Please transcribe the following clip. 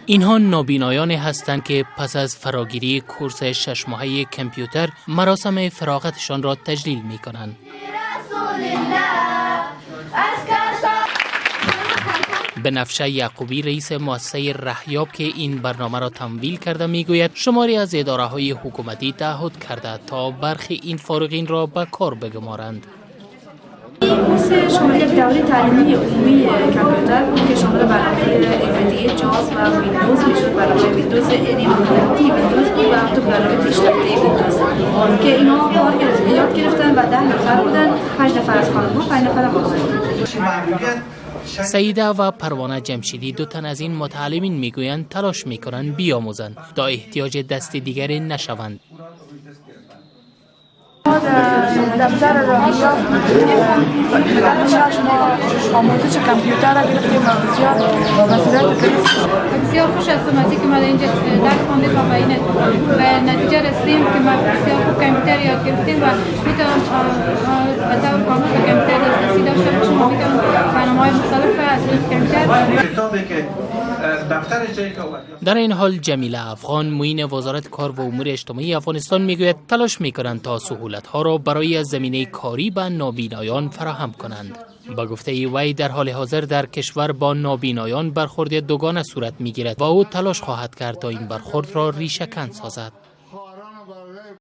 اینها نابینایانی هستند که پس از فراگیری کورس 6 ماهه کامپیوتر مراسم فراغتشان را تجلیل می کنند. رسول الله از بنفشه یعقوبی، رئیس مؤسسه رهیاب که این برنامه را تمویل کرده، میگوید شماری از اداره های حکومتی تعهد کرده تا برخی این فارغین را به کار بگمارند. این کورس شامل یک دوره تعلیمی عمومی کامپیوتر بود که شامل برنامه NVDA، JAWS و ویندوز میشد. برنامه ویندوز، یعنی عادی ویندوز بود و همینطور برنامه پیشرفته ویندوز که اینا کار گرفت، یاد گرفتن و 10 نفر بودن، 5 نفر از خانم ها، 5 نفر هم آقایون. سعیده و پروانه جمشیدی، دو تن از این متعلمین، میگویند تلاش میکنند بیاموزند تا احتیاج دست دیگری نشوند. ما در دفتر راهیاب 6 ماه آموزش کامپیوتر را گرفتیم و بسیار به صورت درست. بسیار خوش هستم از اینکه ما در اینجا درس خواندیم و به نتیجه رسیدیم که ما بسیار خوب کامپیوتر یاد گرفتیم و میتونم به طور کامل به کامپیوتر دسترسی داشته باشم و میتونم برنامه های مختلف از طریق کامپیوتر کتابی که دفتر جایی که در این حال جمیله افغان، معین وزارت کار و امور اجتماعی افغانستان، میگوید تلاش میکنند تا سهولت ها را برای زمینه کاری به نابینایان فراهم کنند. با گفته وی، در حال حاضر در کشور با نابینایان برخورد دوگانه صورت میگیرد و او تلاش خواهد کرد تا این برخورد را ریشه کن سازد.